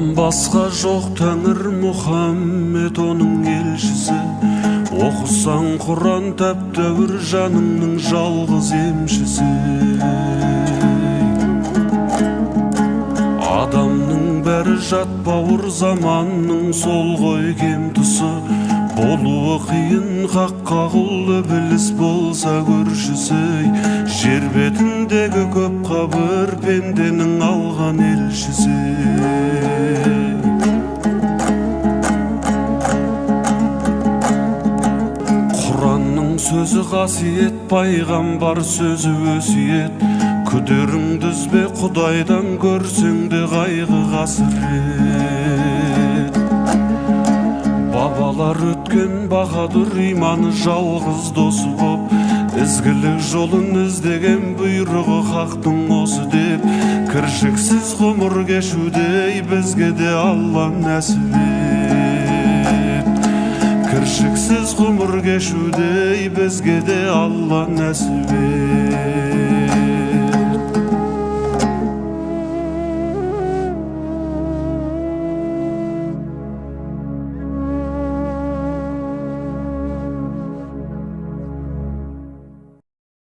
Алладан басқа жоқ тәңір, Мұхаммед оның елшісі. Оқысаң Құран тәп-тәуір, жаныңның жалғыз емшісі. Адамның бәрі жат бауыр, заманның сол ғой кем тұсы. Болуы қиын хаққа құл, ібіліс болса көршісі. Жер бетіндегі көп қабір пенденің алған елшісі. Құранның сөзі қасиет, пайғамбар сөзі өсиет. Күдеріңді үзбе Құдайдан, көрсең де қайғы қасірет. Бабалар өткен баһадүр иманы жалғыз досы боп, ізгілік жолын іздеген, бұйрығы хақтың осы деп, кіршіксіз ғұмыр кешудей бізге де Алла нәсіп ет. Кіршіксіз ғұмыр кешудей бізге де Алла нәсіп ет.